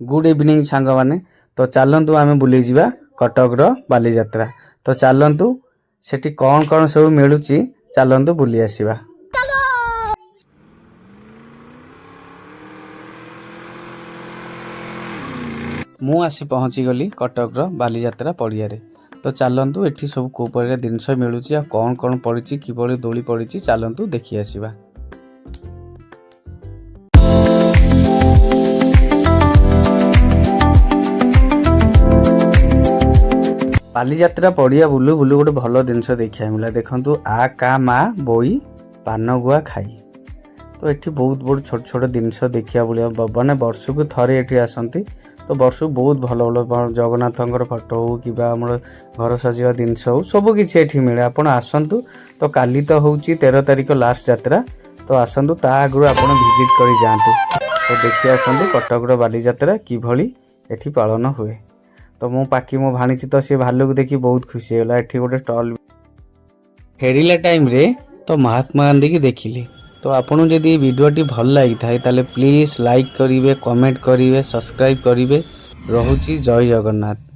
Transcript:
Good evening ସାଙ୍ଗମାନେ। ତ ଚାଲନ୍ତୁ, ଆମେ ବୁଲିଯିବା କଟକର ବାଲିଯାତ୍ରା। ତ ଚାଲନ୍ତୁ, ସେଠି କ'ଣ କ'ଣ ସବୁ ମିଳୁଛି, ଚାଲନ୍ତୁ ବୁଲି ଆସିବା। ମୁଁ ଆସି ପହଞ୍ଚିଗଲି କଟକର ବାଲିଯାତ୍ରା ପଡ଼ିଆରେ। ତ ଚାଲନ୍ତୁ, ଏଠି ସବୁ କେଉଁ ପ୍ରକାର ଜିନିଷ ମିଳୁଛି ଆଉ କ'ଣ କ'ଣ ପଡ଼ିଛି, କିଭଳି ଦୋଳି ପଡ଼ିଛି, ଚାଲନ୍ତୁ ଦେଖି ଆସିବା। ବାଲିଯାତ୍ରା ପଡ଼ିଆ ବୁଲୁ ବୁଲୁ ଗୋଟେ ଭଲ ଜିନିଷ ଦେଖିବାକୁ ମିଳିଲା। ଦେଖନ୍ତୁ, ଆ କା ମା ବୋଇ ପାନଗୁଆ ଖାଇ। ତ ଏଠି ବହୁତ ବହୁତ ଛୋଟ ଛୋଟ ଜିନିଷ ଦେଖିବାକୁ ମିଳିବ। ମାନେ ବର୍ଷକୁ ଥରେ ଏଠି ଆସନ୍ତି। ତ ବର୍ଷକୁ ବହୁତ ଭଲ ଭଲ ଜଗନ୍ନାଥଙ୍କର ଫଟୋ ହଉ କିମ୍ବା ଆମର ଘର ସଜେଇବା ଜିନିଷ ହଉ, ସବୁ କିଛି ଏଠି ମିଳେ। ଆପଣ ଆସନ୍ତୁ। ତ କାଲି ତ ହେଉଛି 13 ତାରିଖ ଲାଷ୍ଟ ଯାତ୍ରା। ତ ଆସନ୍ତୁ, ତା ଆଗରୁ ଆପଣ ଭିଜିଟ୍ କରି ଯାଆନ୍ତୁ। ତ ଦେଖି ଆସନ୍ତୁ କଟକର ବାଲିଯାତ୍ରା କିଭଳି ଏଠି ପାଳନ ହୁଏ। ତ ମୁଁ ପାକି ମୋ ଭାଣିଛି, ତ ସେ ଭାଲୁକୁ ଦେଖି ବହୁତ ଖୁସି ହେଇଗଲା। ଏଠି ଗୋଟେ ଷ୍ଟଲ୍। ଫେରିଲା ଟାଇମ୍ରେ ତ ମହାତ୍ମା ଗାନ୍ଧୀକି ଦେଖିଲି। ତ ଆପଣଙ୍କୁ ଯଦି ଏଇ ଭିଡ଼ିଓଟି ଭଲ ଲାଗିଥାଏ, ତାହେଲେ ପ୍ଲିଜ୍ ଲାଇକ୍ କରିବେ, କମେଣ୍ଟ କରିବେ, ସବସ୍କ୍ରାଇବ୍ କରିବେ। ରହୁଛି, ଜୟ ଜଗନ୍ନାଥ।